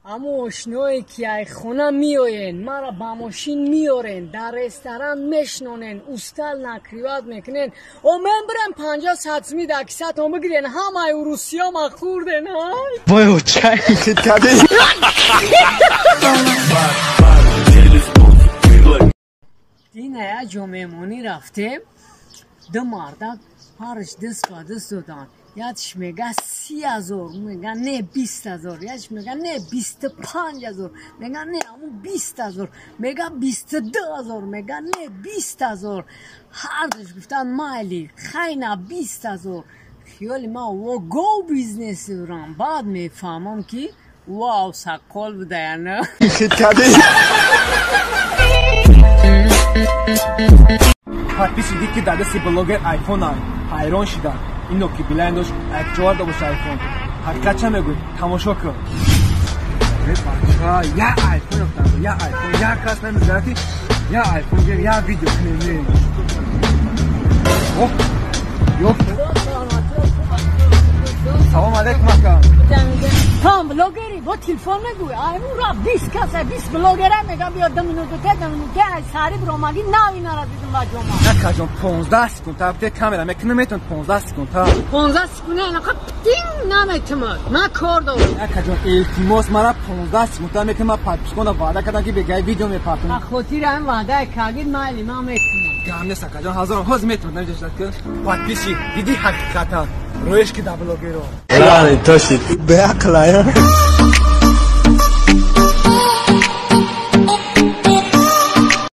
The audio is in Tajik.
Амо ошное ки ай хона меоен, маро ба мошин меорен, дар ресторан мешнонен, устал накриват мекунен. О мен бирем 50 сатми дар кисатон бигирен, ҳамаи урусиё ма хӯрден. Ай Вой, чай кади. Дина я ҷо меҳмонӣ рафтем, ду мардак ҳарш даст ба даст доданд. Якш мега 30 000, мега не, 20 000, якш мега не, 25 000, мега не, аму 20 000, мега 22 000, мега не, 20 000. Ҳардуш гуфтанд майли, хайна 20 000. Хиёли ман во гов бизнес дорам. Баъд мефаҳмам, ки вау саққол буда яна. Кади. Подписчик дид, ки дар дасти блогер айфонам, ҳайрон шидам. Ино ки Билайн дошт, акҷовар боша айфон. Ҳақиқат ча мегӯй, тамошо кун. Бача, я айфон ёфтам, я айфон, я кас намезанад, ки я айфон гир, я видео кунем. Ёфт. Салом алейкум, ака. Там блогери бо телефон мегӯй, айму ра 20 каса, 20 блогера мегам, биё 2 минуту те, 2 минуту те, ай сари биромагӣ нави нарадидим ба ҷома. Акаҷон, 15 секунд та бите, камера мекунам, метон 15 секунд та. 15 секунд анақа птин наметумад, ман кор дорам. Акаҷон, илтимос, мара 15 секунд та мекунам, ман подпискона ваъда кардам, ки бегай видео мепартам. Ба хотири ҳамин ваъдаи кардид, майли, ман метунам. Гам нест, акаҷон, ҳазорам ҳозир метунам, намеҷашад ки. Подписчик диди, ҳақиқатан роиш ки да блогеро. Рани тошид. Беақлая.